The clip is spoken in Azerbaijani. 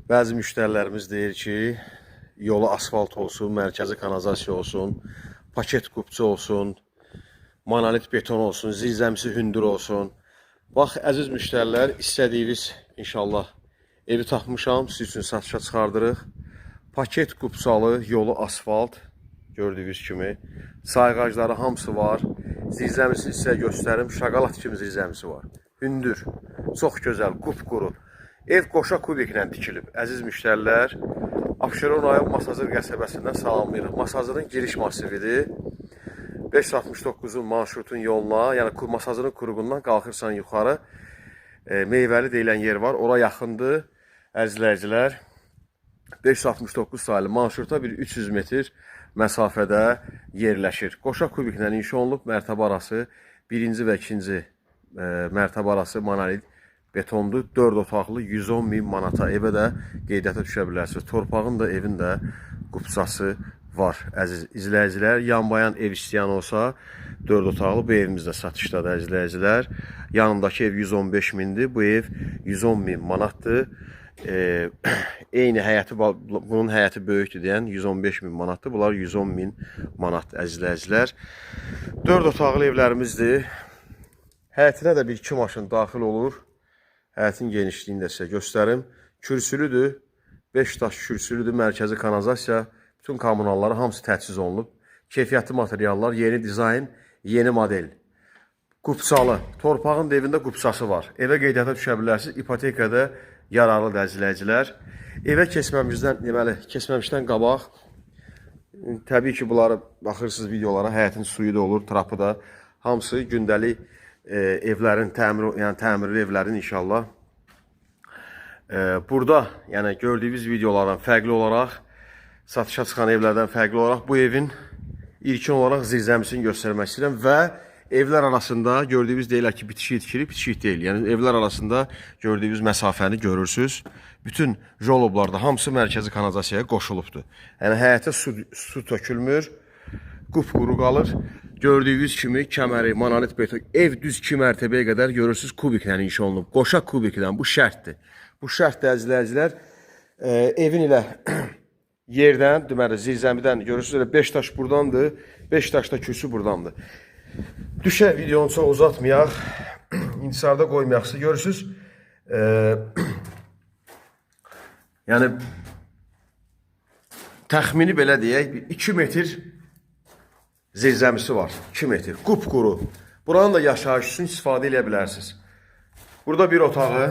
Bəzi müştərilərimiz deyir ki, yolu asfalt olsun, mərkəzi kanalizasiya olsun, paket qupçu olsun, monolit beton olsun, zirzəmisi hündür olsun. Bax, əziz müştərilər, istədiyiniz inşallah evi tapmışam, siz üçün satışa çıxardırıq. Paket qupçalı, yolu asfalt, gördüyünüz kimi. Sayğacları hamısı var. Zirzəmisini sizə göstərim. Şokolad kimi zirzəmisi var. Hündür, çox gözəl, qupquru. Ev qoşa kubiklə tikilib. Əziz müştərilər, Abşeron rayon Masazır qəsəbəsindən salamlayırıq. Masazırın giriş masividir. 569-un marşrutun yoluna, yəni Masazırın kuruğundan qalxırsan yuxarı, meyvəli deyilən yer var. Ora yaxındır. Əzizləyicilər, 569 sayılı marşruta bir 300 metr məsafədə yerləşir. Qoşa kubiklə inşa olunub, mərtəbə arası birinci və ikinci mərtəbə arası monolit betondur. 4 otaqlı 110 min manata evə də qeydiyyata düşə bilərsiniz. Torpağın da evin də qupsası var. Əziz izləyicilər, yanbayan ev istəyən olsa 4 otaqlı bu evimiz də satışdadır, əziz izləyicilər. Yanındakı ev 115 mindir. Bu ev 110 min manatdır. Eyni həyəti, bunun həyəti böyükdür deyən 115 min manatdır. Bunlar 110 min manat, əziz izləyicilər. 4 otaqlı evlərimizdir. Həyətinə də bir iki maşın daxil olur. Həyətin genişliyini də sizə göstərim. Kürsülüdür. 5 daş kürsülüdür. Mərkəzi kanalizasiya, bütün kommunalları hamısı təchiz olunub. Keyfiyyətli materiallar, yeni dizayn, yeni model. Qupçalı. Torpağın da evində qupçası var. Evə qeydiyyata düşə bilərsiniz. İpotekada yararlıdır, əziz izləyicilər. Evə keçməmizdən, deməli, keçməmişdən qabaq təbii ki, bunları baxırsınız videolara, həyətin suyu da olur, trapı da. Hamısı gündəlik evlərin təmir, yəni təmirli evlərin inşallah. Burada, yəni gördüyünüz videolardan fərqli olaraq, satışa çıxan evlərdən fərqli olaraq bu evin ilkin olaraq zirzəmisini göstərmək istəyirəm və evlər arasında gördüyünüz, deyirlər ki, bitişik tikilib, bitişik deyil. Yəni evlər arasında gördüyünüz məsafəni görürsüz. Bütün joloblarda hamısı mərkəzi kanalizasiyaya qoşulubdur. Yəni həyətə su tökülmür, qupquru qalır. Gördüyünüz kimi kəməri, monolit beton, ev düz 2 mərtəbəyə qədər görürsüz kubiklə inşa olunub. Qoşa kubiklə, bu şərtdir. Bu şərtdir, əziz izləyicilər. Evin ilə yerdən, deməli zirzəmidən görürsüz, elə 5 daş burdandır, 5 daş da kürsü burdandır. Düşək, videonu çox uzatmayaq. İntisarda qoymayaq. Siz görürsüz. Yəni təxmini belə deyək, bir 2 metr zirzəmisi var. 2 metr. Qupquru. Buranın da yaşayış üçün istifadə edə bilərsiniz. Burada bir otağı.